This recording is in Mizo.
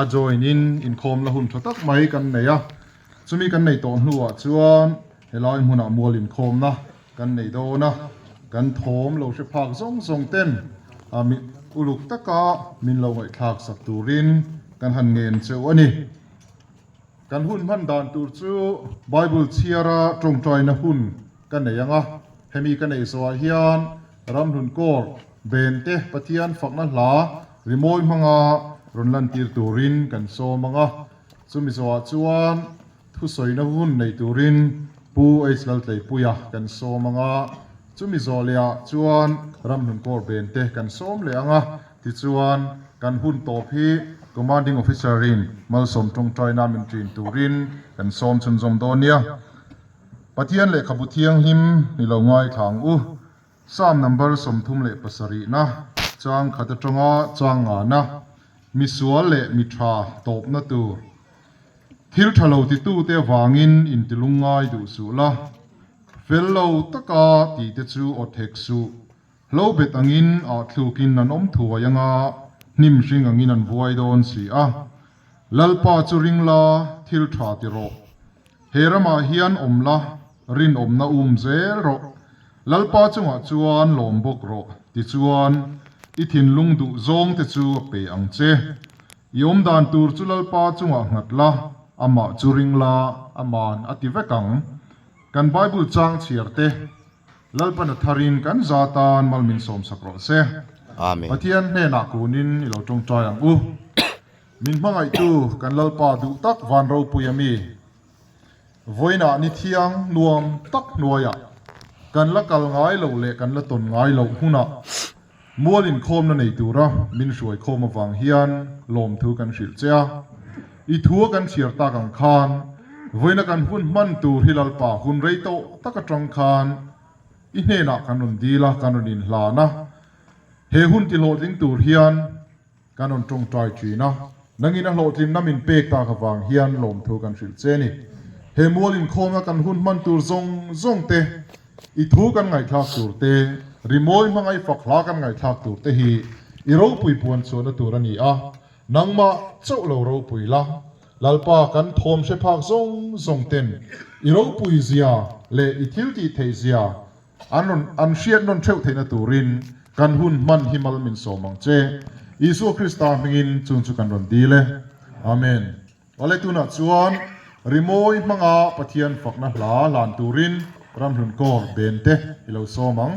a join in inkhawmna hun tha tak mai kan nei a, chumi kan nei tawh hnuah chuan helai hmunah mual inkhawmna kan nei dawn a, kan thawm lo hre phak zawng zawng ten a uluk taka min lo ngaihthlak sak turin kan han ngen cheu a ni. Kan hun hman dan tur chu Bible chhiara tawngtaina hun ka nei ang a, hemi ka neih zawhah hian Ramhlun Court bente Pathian fakna hla rimawi hmanga rawn lantir turin kan sawm ang a, chumi zawhah chuan thusawina hun nei turin Pu H Laltleipuia kan sawm ang a, chumi zawh lehah chuan Ramhlun Court bente kan sawm leh ang a. Tichuan, kan hun tawp hi Commanding Officer-in malsawm tawngtaina min ṭin turin kan sawm chhunzawm dawn nia. Pathian lehkhabu thianghlim ni lo ngaithla ang u. Psalm number 37 na, chang khat atanga chang ngana, misual leh mi ṭha tawpna tur. Thil ṭha lo titute avangin intilung ngai duh suh la, fel lo taka tite chu aw thek suh. Hlo bet angin ah thlukin an awm thuai anga, hnim hring angin an vuai dawn si a. Lalpa chu ring la, thil tha ti rawh. He ramah hian awm la, rinawmna um zel rawh. Lalpa chungah chuan lawm bawk rawh, tichuan i thinlung duh zawng te chu a pe ang che. I awmdan tur chu Lalpa chungah nghat la, amah chu ring la, aman a ti vek ang. Kan Bible chang chhiar te. Lalpan a tharin kan za tan mal min sawmsak rawh se. Amen. Pathian hnenah kunin i lo tawngtai ang u. Min hmangaihtu kan Lalpa duh tak van ropui a mi. Vawiinah ni thiang nuam tak hnuaiah kan la kal ngai loh leh kan la tawn ngai loh hunah mual inkhawmna nei tura min hruai khawm avang hian lawmthu kan hrilh che a. I thua kan chhiar tak ang khan vawiina kan hun hman tur hi Lalpa hun rei tawh tak atang khan i hnenah kan rawn dil a, kan rawn inhlan a. He hun tihlawhtling tur hian Kan rawn tawngtai thin a, nangin a hlawhtlinna min pek tak avang hian lawmthu kan hrilh che ni. He mual inkhawmna kan hun hman tur zawng zawng te, i thu kan ngaihthlak tur te, rimawi hmanga i fak hla kan ngaihthlak tur te hi i ropui puan chhuahna tur a ni a, nangmah chauh lo ropui la, Lalpa kan thawm hre phak zawng zawng ten i ropui zia leh i thil tih theih zia An rawn an hriat nawn theuh theihna turin kan hun hman hi mal min sawm ang che. Isua Krista hmingin chung chu kan rawn dil e. Amen. Awle tunah chuan rimawi hmanga Pathian fakna hla hlan turin Ramhlun Kawr Ben te i lo sawm ang.